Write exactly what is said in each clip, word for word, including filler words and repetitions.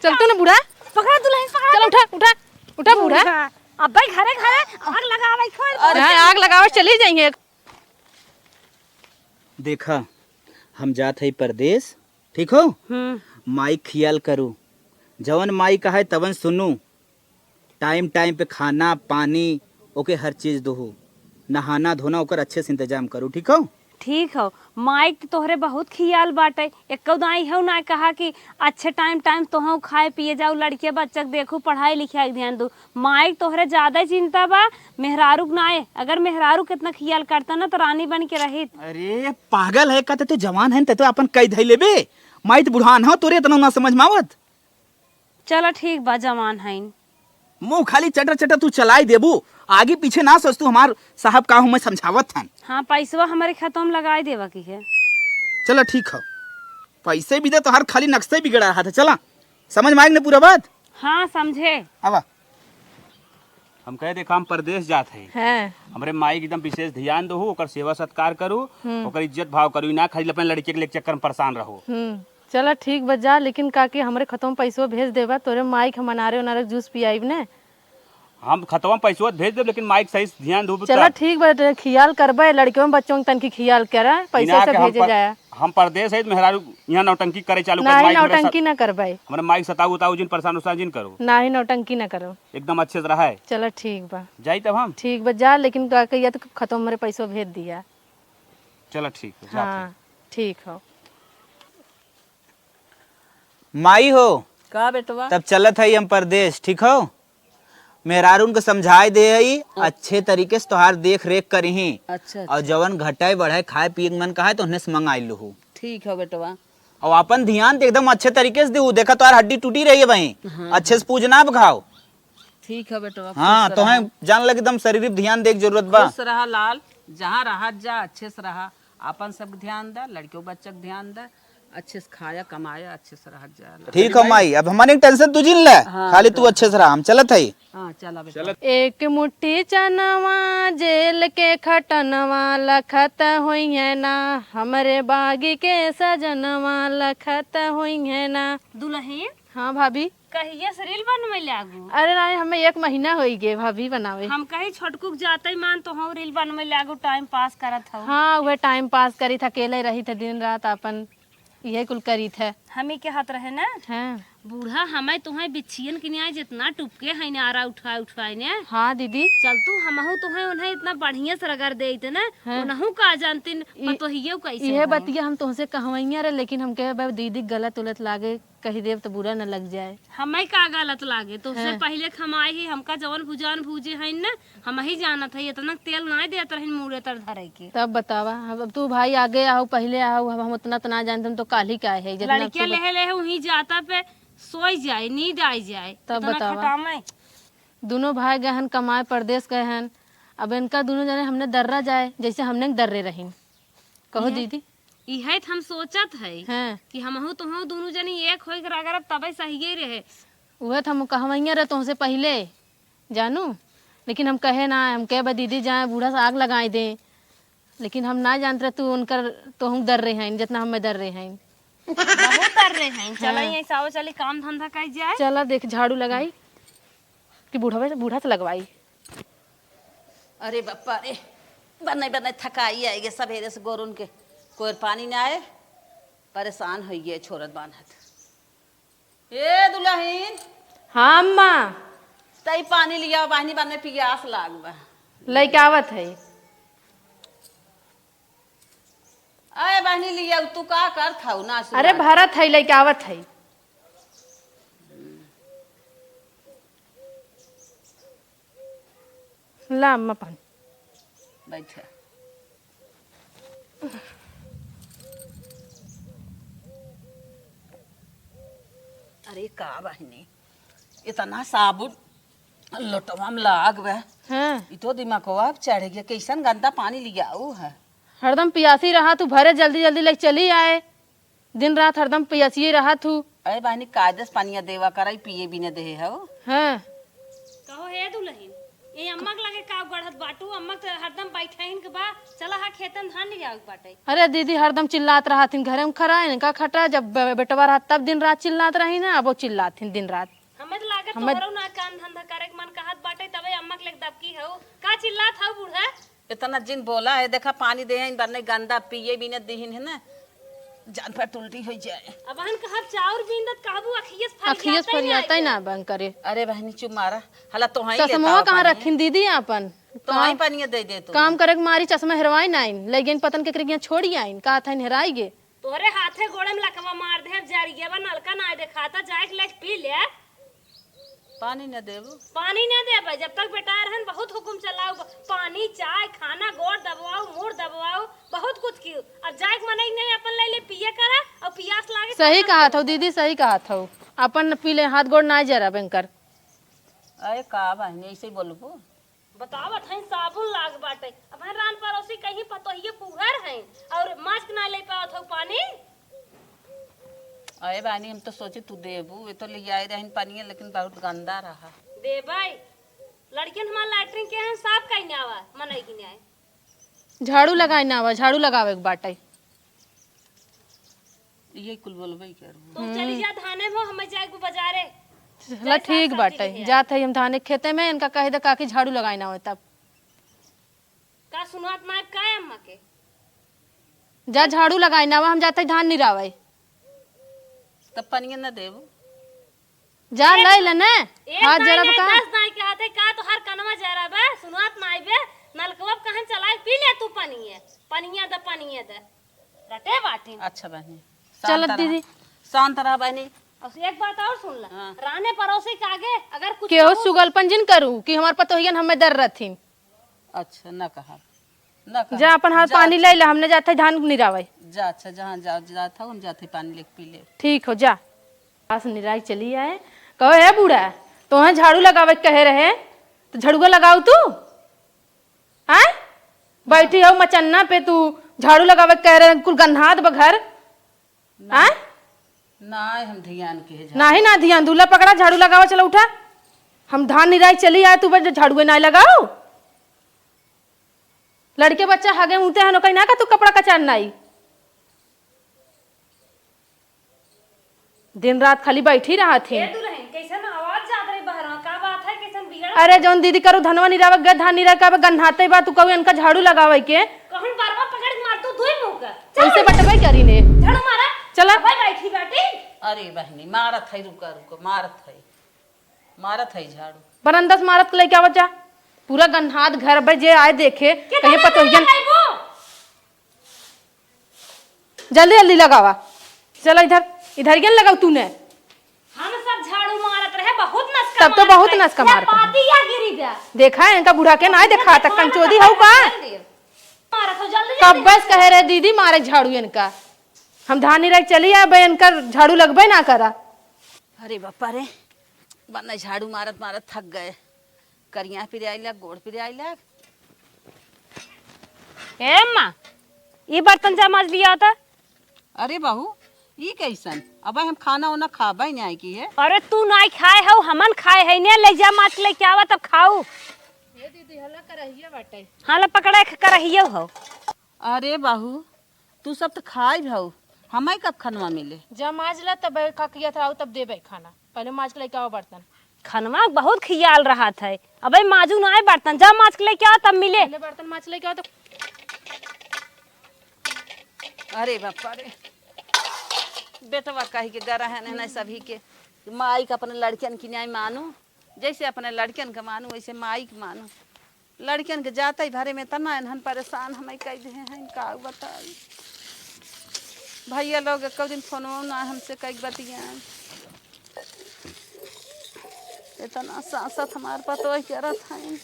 चल तू ना बूढ़ा। पकड़ा दुलहिन, पकड़ा। चल उठा, उठा, उठा बूढ़ा। बूढ़ा। अब्बे घरे घरे आग लगावे खोल। अरे हाँ, आग लगावे चली जाइए। देखा, हम जात हई परदेस, ठीक हो? हम्म। माई खियाल करू, जवन माई कहे तवन सुनू। टाइम टाइम पे खाना पानी ओके हर चीज दोहू, नहाना धोना ओकर अच्छे से इंतजाम करू, ठीक हो? ठीक हो, माई के तोहरे बहुत खियाल बाटे, एक्को दाई हो ना कहा कि अच्छे टाइम टाइम तोहू खाए पिए जाऊ, लड़के बच्चा के देखू, पढ़ाई लिखाई के ध्यान दू। माई के तोहरे ज्यादा चिंता बा, मेहरारू के नाए। अगर मेहरारू कितना खियाल करता ना तो रानी बन के रहित। अरे पागल है का? ते तो जवान है, ते तो अपन कई धई लेबे। माई तो बुढ़ान हो, तोरे इतना ना समझ में आवत। चला ठीक बा, जवान हईन। मुंह खाली चटर चटर तू चलाई देबू, आगे पीछे ना सोच तू। हमार साहब का हूँ मैं समझावत हन। हाँ, पैसवा हमारे खतवा में लगाई देवा की है। चला ठीक हो, पैसे भी दे, तोहार खाली नक्शे बिगड़ा रहा था। चला, समझ में आएगी ना पूरा बात? हाँ, समझे। आवा। हम कहे देखा हम परदेस जात है, हैं। हमरे माई के एकदम विशेष ध्यान दहू, ओकर सेवा सत्कार करू, हम्म। ओकर इज्जत भाव करू, ई ना खाली अपन लड़के के लेके चक्कर में परेशान रहो। हम्म। चला ठीक बा जा, लेकिन काकी हमरे खतवा में पैसवा भेज देबा, तोरे माई के हम अनारे उनारे जूस पियाइब ने। हम खतवा में पैसवा भेज देब, लेकिन माई के सही से ध्यान दहू। चला ठीक बा, ते खियाल करबे, लड़कियों में बच्चों के तनकी खियाल करा, पैसा बिना से के हम भेजे पर-, जाया। हम परदेस है, मेहरारू यहाँ नौटंकी करे चालू कर, नाही, माई के हमरे नौटंकी सत-, ना करबे। हमरे माई के सताऊ उताऊ जिन, परेशान उरेशान जिन करो। नाही, नौटंकी ना करो। एकदम अच्छे से रहे। चला ठीक बा। जाई तब हम? ठीक बा जा, लेकिन का कहिया तो खतवा में हमरे पैसवा भेज दिया। चला ठीक है, जात हाँ, है। ठीक हो। माई हो, का बेटवा? तब चलत हई हम परदेस, ठीक हो? मेहरारून के समझाए दे हई, अच्छा। अच्छे तरीके से तोहार देख रेख करिही। अच्छा, और अच्छा। जवन घटाए बढ़ाए खाए पिए के मन कहा है तो उन्हें से मंगाई लूहू। ठीक है बेटवा। और अपन ध्यान तो एकदम अच्छे तरीके से देहू, देखा तोहार हड्डी टूटी रही है वहीं। हाँ, अच्छे से हाँ। पूज ना बखाओ। ठीक है बेटवा, हाँ, खुश तोहें रहा। जान लगे एकदम शरीर पे ध्यान दे के जरूरत बा। खुश रहा लाल, जहाँ रहत जा अच्छे से रहा, आपन सब ध्यान दे, लड़कियों बच्चा के ध्यान दे, अच्छे से खाया कमाया, अच्छे से रहत जा। ठीक हो माई, अब हमने टेंशन तू जिन ले, हाँ, खाली तू तो अच्छे से रहा, हम चलत हई। हाँ, चला बेटा। चलत। एक मुट्ठी चनवा जेल के खटनवा लखत होइहैं ना, हमरे बागी के सजनवा लखत होइहैं ना। दुलहिन, हाँ भाभी। कहिया से रील बनवे लागू? अरे रानी, हमें एक महीना होई गे भाभी बनावे। हम कही छोटकू के जाते ही मान तो हम रील बनवे लागू, टाइम पास करत हऊ। हाँ, वह टाइम पास करी था, अकेले रही थे दिन रात अपन, यही कुल करी थे। हम ही के हाथ रहे ना। हाँ। बूढ़ा हमें तुम्हें बिच्छियन के न्याय जितना टुपके है ने आरा उठाए उठाए ने। हाँ दीदी। चल तू हमहू तुम्हें उन्हें इतना बढ़िया से रगड़ देइत ना, हाँ। उनहू का जानतिन ई-, पतोहियो कैसे इहे हैं। बतिया हम तुमसे कहवैया रहे, लेकिन हमके अब दीदी गलत उलत लागे। कही देब त बुरा न लग जाए। हमें का गलत लागे? तोसे हाँ। पहिले खमाई ही, हमका जवन भुजान भूजे हईन न, हमही जानत हई, इतना तेल नाय देत रहिन मूड़े तर धरे के। तब बतावा, अब तू भाई आगे आओ, पहिले आओ, अब हम उतना त ना जानते, हम तो काल्हि के आए हैं, जितना लड़किया तू बत- लेहे लेहे उहीं जाता पे सोई जाए, नींद आई जाए, तब इतना बतावा। खटामे। दुनो भाई गए हन कमाए, परदेस गए हन, अब इनका दुनो जने हमने दर्रा जाए, जैसे हमने दर्रे रहिन। कहो इहे, दीदी। इहे त हम सोचत हई हाँ। कि हमहू तोहू दुनू जनी एक होई के रगड़ब तबे सहिए रहे। उहे त हम कहवैया रहे तोहसे पहिले, जानू, लेकिन हम कहे ना, हम कहे बा दीदी जाए बूढ़ा से आग लगाई दे, लेकिन हम ना जानत रहे तू उनकर तोहू दर्रे हईन, जितना हमें दर्रे हईन। बहुत दर्रे हईन। चला हाँ। यहीं से आओ, चली काम धंधा कइल जाए। चला देख झाड़ू लगाई कि बूढ़ा, बूढ़ा से लगवाई। अरे बापा रे, बने बने थकाई आएगे सबेरे से गोरुन के, कोई पानी ना आए, परेशान होइगे छोरत बान्हत। ए दुलहिन। हाँ अम्मा। तई पानी लिया बहिनी, बने पियास लाग बा। लइके आवत है। अरे बहिनी लिया, तू का करत हऊ ना सुना? अरे भरत है, लइके आवत है। ला अम्मा पानी। बैठा। अरे का बहिनी, इतना साबुन लोटवा में लाग बा। हाँ। ई तो दिमागवा पे चढ़ गया, कैसन गंदा पानी लियाऊ है। हरदम पियासी रहा तू, भरे जल्दी जल्दी लेके चली आए। दिन रात हरदम पियसिए रहत हू। अरे बहिनी, कायदे से पनिया देवा करई, पिए भी न देहे हऊ। हाँ। कहो हे दुलहिन, ए, अम्मा के लगे का गढ़त बाटू? अम्मा के तो हरदम बैठे हिन के बा। चला हा खेतन धान ले जावे के बाटे। अरे दीदी, हरदम चिल्लात रहत हिन, घरे में खरा, इनका खटा, जब बे-, बेटवा रहत तब दिन रात चिल्लात रही ना, अब वो चिल्लात हिन दिन रात। हमें तो लागत हमें तोहरो ना काम धंधा करे के मन कहत बाटे, तबे अम्मा के लगे दबकी हऊ। का चिल्लात हऊ बूढ़ा? इतना जिन बोला है, देखा पानी दे हैं, बरने गंदा पिए भी न दिहिन है ना, जान पर उल्टी हो जाए। अब हन कहब चाउर बीन दत कहबू अखियस फरियाता अखियस ही ना फरियाता ही आइए। ना बंद करे। अरे बहनी चुप मारा, हला तो हैं चश्मवा लेता कहाँ पानी। रखिन दीदी आपन? तो आई पानी दे दे तू। काम करे के मारी चश्मा हेरवाई नाइन, ले गेन पतन के करिया छोड़ी आइन, का था हेराई गे। तोहरे हाथे गोड़े में लकवा मार दे, अब जारी गेबा नलका ना देखाता, जाए के लेके पी ले। पानी न देबू? पानी न देबे, जब तक बेटा रहन बहुत हुकुम चलाऊ, ब-, पानी, चाय, खाना, गोड़ दबवाऊ, मूड़ दबवाऊ, बहुत कुछ की। अब जाए के मन ही नहीं, अपन ले ले पिए करा और पियास लागे सही खाना कहा खाए। थौ दीदी, सही कहा थौ। अपन पी ले, हाथ गोड़ ना जरा बेंकर। अरे का बहनी, ऐसे ही बोलबू? बतावत हईं, साबुन लाग बाटे। अब हन रान पड़ोसी कहीं पतोहिए पुहर हईं और मास्क ना ले पावत हऊ पानी। अरे बानी, हम तो सोचे तू देबू, ये तो ले आए रहन पानी, लेकिन बहुत गंदा रहा। देबै, लड़कियन हमार लैट्रिन के हैं, साफ कहीं आवा, मनई की न्याय। झाड़ू लगाए ना आवा, झाड़ू लगावे के बाटे। ये कुल बोलबे करबू। तो चली जा धाने में, हमें जाए को बाजारे। चला जाए साग ठीक सब्जी बाटे, लिहे। जात है हम धाने खेते में, इनका कह दे काकी झाड़ू लगाए ना आवे तब। का सुनात ना का अम्मा के? जा झाड़ू लगाए ना आवा, हम जाते धान निरावे। तब पनिया न देबू। जा एक, ले ले ने, एक हाथ दाई जरा नहीं, बका। दस दाई के हाथे का तो हर कनवा जरा बे, सुनात ना बे, नलकवा पे कहन चलाए, पी ले तू पनिया, पनिया द, पनिया द। रटे बाटिन। अच्छा बहनी, चलत शांत रहा। दीदी। शांत रहा बहनी। और एक बात और सुन ला, हाँ। राने पड़ोसी के आगे अगर कुछ केहू कहूँ सुगलपन जिन करू कि हमार पतोहियन हमें दर रहथिन। अच्छा, ना कहा, ना कहा। जा अपन हाथ जा, पानी अच्छा। ले ले, हमने जाते धान निरावे। जा, अच्छा, जहाँ जा, जात हो, हम जाते पानी लेके पी ले। ठीक हो, जा। पास निराई चली आए, कहो, "हे बूढ़ा, तोहे झाड़ू लगावे के कहे रहे, तो झड़ुआ लगाऊ तू?" आय? बैठी हो मचन्ना पे तू, झाड़ू लगावे के कह रहे, कुल गन्हात बा घर। ना, आय? ना, हम ध्यान के है झाड़ू। नाही ना ध्यान, दूल्हा पकड़ा, झाड़ू लगावा, चलो उठा। हम धान निराई चली आए, तू बस झाड़ुए ना लगाओ। लड़के बच्चा हगे उठे हन, ओकई ना का तू कपड़ा कचार नाई। दिन रात खाली बैठी रहत ए ही। दुल्हन, कैसन आवाज जात रही बहरवा? का बात है, कैसन बिगड़ अरे, जौन दीदी करू धनवा निरावे गए, धान निरावे का गन्हाते बा, तू कहू इनका झाड़ू लगावे के। कहूँ बरवा पकड़ के मार तू, धोई मुंह का। चल। ऐसे बटबे करी ने। झाड़ू मारा। चला। अबे बैठी बाटी। अरे बहनी, मारत है, रुका, रुका, मारत है, मारत है झाड़ू। बरंदा से मारत के लेके आवत जा। पूरा गन्हात घर बे, जे आए देखे, के कहे धान पतोहियन। लगाई वो? जल्दी जल्दी लगावा। चला इधर, इधर के लगाऊ तूने। हम सब झाड़ू मारत रहे, बहुत नसका तब तो मारत बहुत रहे। नसका या मारत रहे। पाती या गिरी बे। देखा है इनका बूढ़ा के ना देखा तक कंचोदी हऊ का। मारत हो, जल्दी, कब जल्दी। बस कहे रहे दीदी मारे झाड़ू इनका। हम धानी रह चली आए बे, इनका झाड़ू लगबे ना करा। अरे बापा रे, बन्ना झाड़ू मारत मारत थक गए। करिया पिराई लाग, गोड़ पिराई लाग। ए अम्मा, ई बर्तन जा माज लिया त। अरे बहू, ई कैसन? अबे हम खाना ओना खाबे नाई की है। अरे तू नाई खाए हऊ, हमन खाए है ने, ले जा माज के लेके आवा तब खाऊ। ए दीदी, हला करहिया बाटे। हाँ, ला पकड़ा के करहियो हऊ। अरे बहू, तू सब त खाई हऊ, हमाई कब खनवा मिले? जब माज ला तब का किया था, आऊ तब देबे खाना। पहले माज के लेके आओ बर्तन। खनवा बहुत खियाल रहत है। अबे माजू ना आए बर्तन, जा माज के लेके आओ तब मिले। पहले बर्तन माज लेके आओ तो। अरे बापा रे, बेटवा कही के गरा है ना सभी के, माई का अपने लड़कियन की न्याय मानू, जैसे अपने लड़कियन के मानू वैसे माई के मानू। लड़कियन के जाते ही भरे में तना इन्हन परेशान हमें कई दे हैं, का बताई। भैया लोग एको दिन फोनो ना हमसे कई बतियाए। इतना सांसत हमार पतोह करत हैं,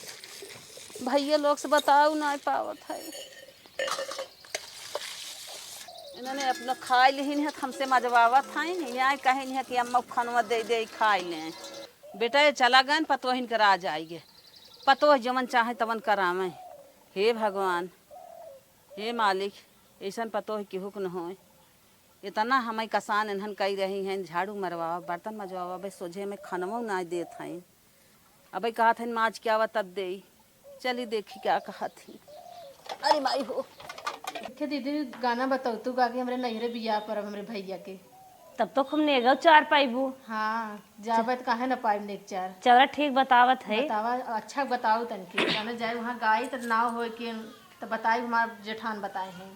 भैया लोग से बताऊ ना पावत है। इन्होंने अपना खाए लिहिन है, हमसे मजवावत हैं। यहाँ कहे नहीं है कि अम्मा खानवा दे दे खाए लें। बेटा ये चला गए, पतोहिन के राज आइगे। पतोह जवन चाहे तवन करावे। हे भगवान, हे मालिक, ऐसन पतोह केहू के न होए। इतना हमें कसान इन्हन कई रही हैं, झाड़ू मरवावा, बर्तन मजवावा, बे सोझे में खनवो ना देत हैं। अबे कहत हैं माज के आवा तब देई। चली देखी का कहत ही। अरे माई हो। देखे दीदी, गाना बताओ तू गा के हमरे नैहरे बियाह परब हमरे भैया के। तब तो खूब नेगो चार पाइबू। हाँ, जाबे त काहे न पाइब नेग चार। चौरा ठीक बतावत है। बतावा, अच्छा बताओ तनकी। गाना जाए वहाँ गाई त नाव होए के त बताई, हमार जेठान बताए हैं।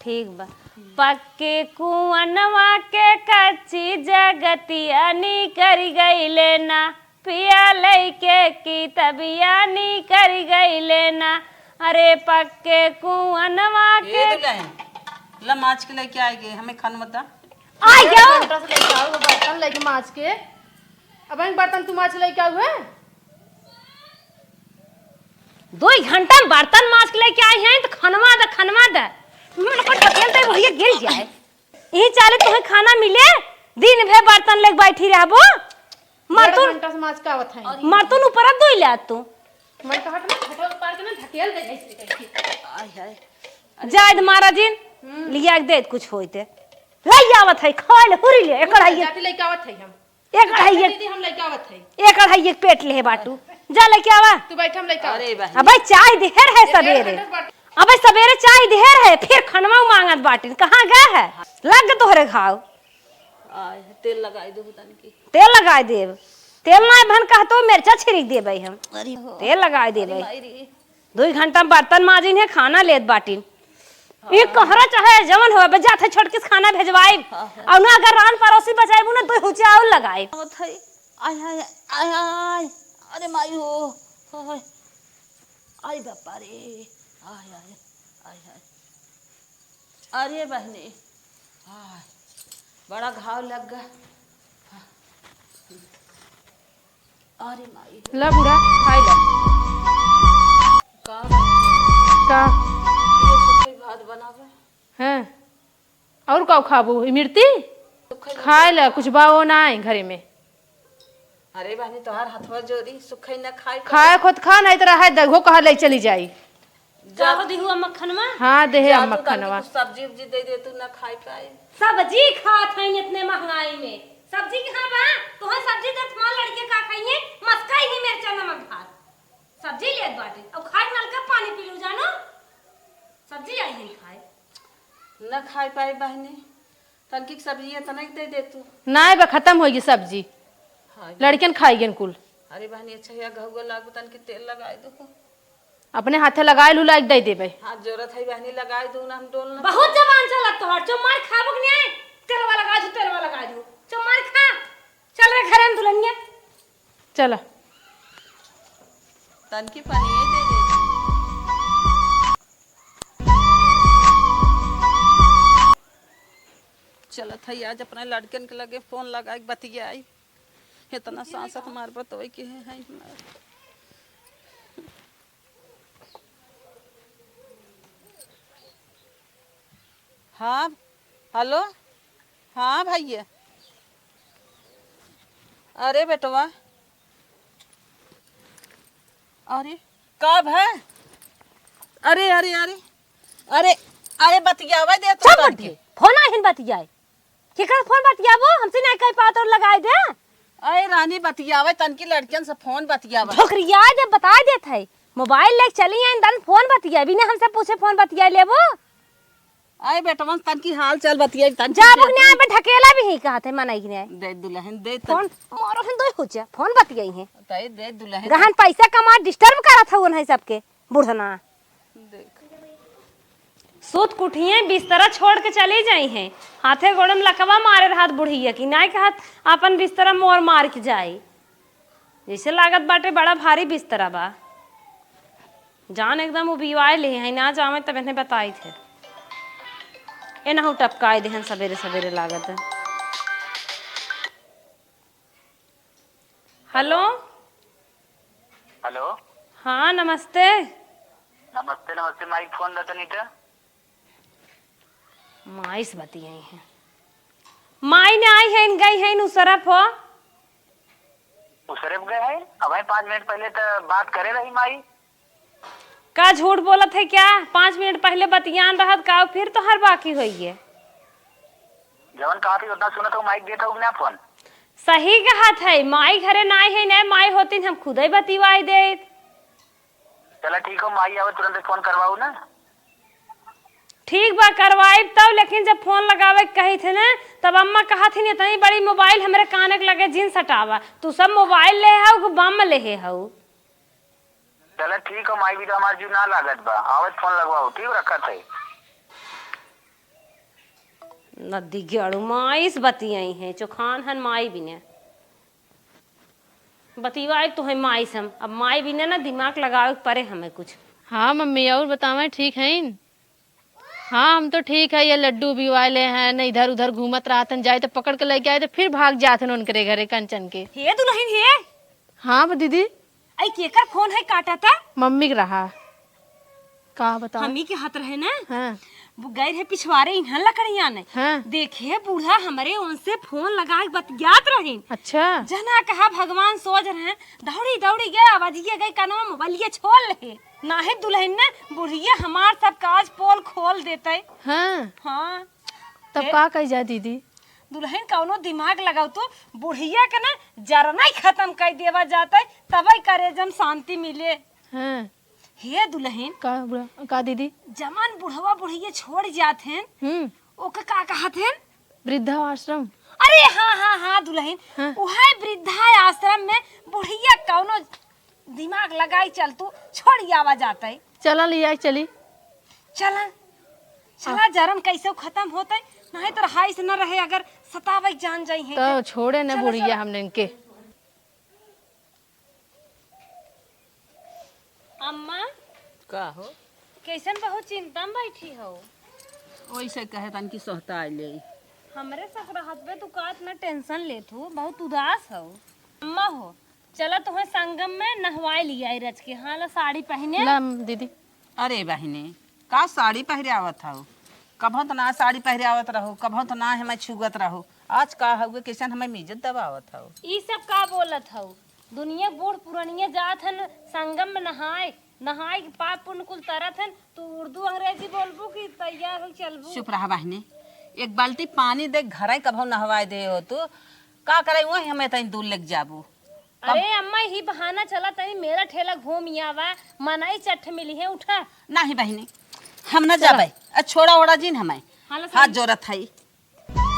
ठीक बा। हम्म। पक्के कुअनवा के कच्ची जगतिया निकरि गइले ना, पिया लइके की तबिया निकरि गइले ना। अरे पक्के कुअनवा ए के दुल्हन, ला माज के लइके आइ गए, हमें खान मत दा। आ गया। घंटा से लइके आओ, बर्तन लइके माज के। अब एक बर्तन तू माज लइके आउ है। दो घंटा में बर्तन माज के लइके आई हैं, त खनवा द, खनवा द। मन को ढकेल दे, भैया गिर जाए। यही चाले तुम्हें खाना मिले, दिन भर बर्तन लेके बैठी रहबो। डेढ़ मरतुन, घंटा से माज के आवत है। मरतुन ऊपर धोई ले तू। मन तो हट ना, हटा ऊपर के ना ढकेल दे जैसे तैसे। आय हाय। जायद महाराजिन, हम्म। लिया के दे कुछ होइते। ले आवत है, खाए ले, हुरी ले, एक कढ़ाई। जाके लेके आवत है हम। एक अढ़ाई एक, दीदी, हम लइके आवत है। एक अढ़ाई एक पेट ले बाटू, जा लइके आवा। तू बैठ, हम लइके आवत अरे है। बहन। अबे चाय दिहे रहे सबेरे, अबे सबेरे चाय दिहे रहे, फिर खनवा मांगत बाटिन, कहाँ गए है? लग तोहरे घाव। आय, तेल लगाई दो तनकी। तेल लगाई देब, तेल ना बहन कह तो मिर्चा छिड़क देबे हम। अरे हो। तेल लगाई देबे। अरे माई रे। दुइ घंटा में बर्तन माजिन है, खाना लेत बाटिन। हाँ। ई कहरा चाहे जवन हो, बे जात है छोटकिस खाना भेजवाइब। हाँ, हाँ। अउर ना अगर रान परोसी बचाइबू ना, दुइ हुचिया अउर लगाइब। आवत है। आय, आय, आय, आय। अरे माई हो। हाय। आई बापा रे। आय, आय, आय, आय। अरे बहनी। आय। बड़ा घाव लग गा। अरे माई हो। ला बूढ़ा, खाई ला। का बा? का? ये सुखई भात बनावे। हैं? अउर का खाबू? इमरती? सुखई खाए ला, कुछ बा वो ना है घरे में। अरे बहनी, तोहार हथवा जोरी, सुखई न खाए का? खाए खुद खा, नहीं तो रहे दे, वो कहा ले चली जाई। जा। चाहो दिहु अम्मा खनवा? हाँ, देहे जा अम्मा तू तनकी खनवा। कुछ सब्जी उब्जी दे दे, तू ना खाई पाई। सब्जी खात हईं इतने महंगाई में। सब्जी कहाँ बा? तोहे सब्जी देत हमार लड़के का खाइए? मस्का ही मिर्चा नमक भात। सब्जी लेत बाटे। अब खाए नल का पानी पी लू जानो। सब्जी आई है खाए। ना खाई पाई बहनी। तनकी सब्जी इतना ही दे दे तू। नाय बा, खतम होई सब्जी। हाँ। लड़कन खाई गन कुल। अरे बहनी, अच्छा या घउआ लागू तनकी तेल लगाई दो। अपने हाथे लगाए लू, लाइक दे देबे। हाथ जोरत है बहनी, लगाए दू ना, हम डोल ना। बहुत जबान चलत तोहार, चो मार खाबो के नहीं, तेलवा लगा दू, तेलवा लगा दू, चो मार खा। चल रे घरे में दुल्हनिया। चला। तनकी पानी ये दे दे। चलत है आज अपने लड़कन के लगे फोन लगा के बतियाई। इतना सांसत मार बतोई के है, है हमार। हाँ, हेलो, हाँ भैया। अरे बेटवा, अरे का भै? अरे, अरे, अरे, अरे, अरे बतियावे दे तू सब तनके। उठ के फोन आहिन बतियाए। केकर फोन बतियाबो? हमसे नहीं कह पात और लगाए दे। अरे रानी, बतियावे तनकी लड़कियन से फोन बतियावे। झोकरिया दे, बताए देत है। मोबाइल लेके चली आइन, तन फोन बतियाए, बिना हमसे पूछे फोन बतियाए लेबो। अरे बेटवन, तनकी हाल चाल बतियाई, तनकी जाबो दे के नहीं तू। आए पे ढकेला भी ही कहत है, मनाई के नहीं आए। दे दुल्हन, दे तन। फोन मारो हन दो हो जा, फोन बतियाई है। तय दे दुल्हन। गहन पैसा कमा disturb करत है उन्हें सबके, बुढ़ना। देख। सूत कुठिए बिस्तरा छोड़ के चली जाई हैं। हाथे गोड़े में लकवा मारे रहत बुढ़िया की, नाय कहत आपन बिस्तरा मोर मार के जाई। जैसे लागत बाटे बड़ा भारी बिस्तरा बा। जान एकदम उबिवाए ले हैं, ना जावे तब इन्हें बताई थे। ए नहु टपकाए देहन सबेरे सबेरे लागत है। हेलो। हेलो। हाँ, नमस्ते। नमस्ते, नमस्ते, माई फोन दतनी त। माई से बतियाई हैं। माई ने आई हैं, गई हैं, उसरफ हो। उसरफ गए हैं? अब पाँच मिनट पहले त बात करे रही माई। का झूठ बोलत है क्या? पाँच मिनट पहले बतियान रहत का, फिर तोहर बाकी होइए। जवन कहत ही उतना सुनत हो, माइक देत हो कि ना फोन? सही कहत है, माई घरे नाई है, ना माई होती हम खुदे बतिवाई देत। चला ठीक हो, माई आवे तुरंत फोन करवाऊ ना। ठीक बा, करवाइब तब, लेकिन जब फोन लगावे के कही थे ना, तब अम्मा कहा थी, "इतनी बड़ी मोबाइल हमरे काने के लगे जिन सटावा, तू सब मोबाइल ले हऊ कि बम ले हऊ?" चला ठीक हो, माई भी तो हमार जू ना लागत बा, आवे फोन लगवाऊ, ठीक रखत है। नदी गेड़ू माई से बतियाई है, चोखान हन माई बिने। बतियाई तो है माई से हम। अब माई बिना ना दिमाग लगावे के परे हमें कुछ। हाँ मम्मी, और बतावे, ठीक हईन? हाँ, हम तो ठीक है। ये लड्डू भी वाले हैं, न इधर उधर घूमत रहत हन, जाए तो पकड़ के लेके आए तो फिर भाग जात हन उनकरे घरे कंचन के। हे दुल्हन हे। हाँ दीदी। आई केकर फोन है काटा था? मम्मी के रहा। का बताओ? हमी के हाथ रहे ना। हाँ। वो गए रहे पिछवारे इन्हन लकड़िया ने। हाँ। देखे बूढ़ा हमरे उनसे फोन लगा के बतियात रहिन। अच्छा। जना कहा भगवान सोच रहे, दौड़ी दौड़ी गए, आवाजिया गई कनवा मोबाइलिया छोड़ ले। नाहीं दुल्हन ने बुढ़िया हमार सब काज पोल खोल देते। हाँ। हाँ। तब ए- का कही जाए दीदी? दुल्हन कौनो दिमाग लगाओ तू, बुढ़िया के ना जरना ही खत्म कर देवा जाते, तबे करेजम शांति मिले। हाँ। हे दुल्हन। का बुढ़ा, का दीदी? जमान बुढ़वा बुढ़िया छोड़ जात हैं, हम्म। ओके का कहत हैं? वृद्धा आश्रम। अरे हाँ, हाँ, हाँ दुल्हन, हाँ। उहे वृद्धा आश्रम में बुढ़िया कौनो दिमाग लगाई चल तू, छोड़ आवा जाते। चला ले आई चली। चला, चला हाँ। जरन कैसे खत्म होते, नहीं तो रहाई से न रहे अगर सतावे जान जाई है तो के। छोड़े न चला, बुढ़िया चला। हमने के। अम्मा। का हो? कैसन बहुत चिंता में बैठी हो? ओइसे कहे तन की सोहता ले। हमरे साथ रहत बे तू का इतना टेंशन लेत हो, बहुत उदास हो। अम्मा हो, चला तोहे संगम में नहवाए लिया रच के। हाँ, ला साड़ी पहने। ला दीदी। अरे बहिनी, का साड़ी पहिरे आवत हऊ? कभो त ना साड़ी पहिरे आवत रहो, कभो त ना हमें छुअत रहो। आज का हउए, कैसन हमें मिजत दबावत हऊ? ई सब का बोलत हऊ? दुनिया बूढ़ पुरनिया जात हन संगम में नहाए, नहाए के पाप पुण्य कुल तरत हन, तू उर्दू अंग्रेजी बोलबू कि तैयार हो चलबू? चुप रहा बहिनी, एक बाल्टी पानी दे घरे कभो नहवाए दे हो तू, का करे वही हमें तनी दूर लेके जाबू। अरे अम्मा, यही बहाना चला तनी मेला ठेला घूम आवा, मनई चट्ठ मिली है, उठा। नाही बहिनी, हम न चला। जाबे। अ, छोड़ा ओड़ा जिन हमें। हाँ, ला हाथ सही। जोरत हई।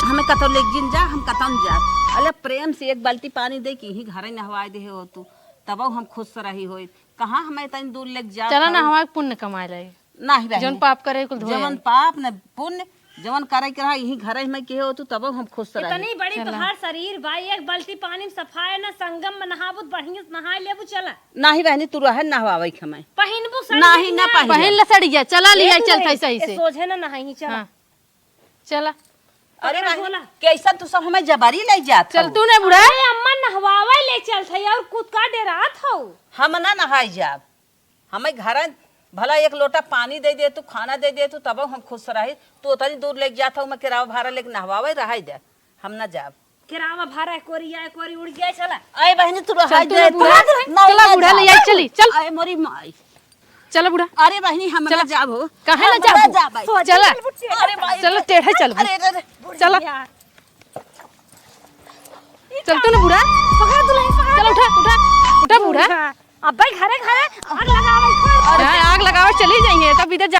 हमें कतौ लेके जिन जा, हम कतौ न जा। अले प्रेम से एक बाल्टी पानी दे के यही घरे नहवाए दे हो तू, तबौ हम खुश रही होई। कहाँ हमें तनी दूर लेके जा चला ना, हऊ। हमारे पुण्य कमाए लाई। नाही बहिनी। जौन पाप करे, कुल धोए जवन आई। पाप न पुण्य, जवन करे के रहा, यही घरे में के हो तू, तबो हम खुश रही। इतनी बड़ी चला। तोहार शरीर बा, एक बाल्टी पानी में सफाए ना, संगम में नहाबू, बढ़िया से नहाए लेबू, चला। नाही बहिनी, तू रहे नहवावे के हमें। पहिनबू साड़ी नाही, ना पहिनिया। पहिन। पहिन ले सड़िया, चला ए लिया, तू चल रे, सही, सही ए से। सोझे ना नहाई, चला। हाँ। चला। अरे पकड़ा बहिनी, बोला। कैसन तू सब हमें जबरी ले जात चल हऊ? तू ने बुढ़ा। अरे अम्मा नहवावे ले चलत हई और कुछ का डेरात हऊ? हम ना नहाई जाब। हमें घर भला एक लोटा पानी दे दे तू, खाना दे दे तू, तब हम खुश रही। तू उतनी दूर लेके जात हऊ, मैं किरावा भाड़ा लेके नहवावे रहाई दे, हम ना जाब। किरावा भाड़ा कोरी आए, कोरी उड़ गया, चला। अरे बहिनी, तू रहाई चल, तू दे, ना बूढ़ा, तू ना, चला ना बूढ़ा, ले जाब। आई, चली, चल। अरे मोरी माई। चला बूढ़ा। अरे बहिनी, हम चला। ना जाब हो। काहे ना हम ना जाबू? जाब भाई। चला। अरे भाई। चला, टेढ़े चलबू। अरे, अरे, अरे। चला। चल तू ना बूढ़ा। पकड़ दुल्हन, पकड़। चल उठा, उठा, उठा बूढ़ा। बूढ़ा। अब्बे घरे घरे आग लगावे छोड़। हाँ, आग लगावे चली जाइए, तब इधर जा।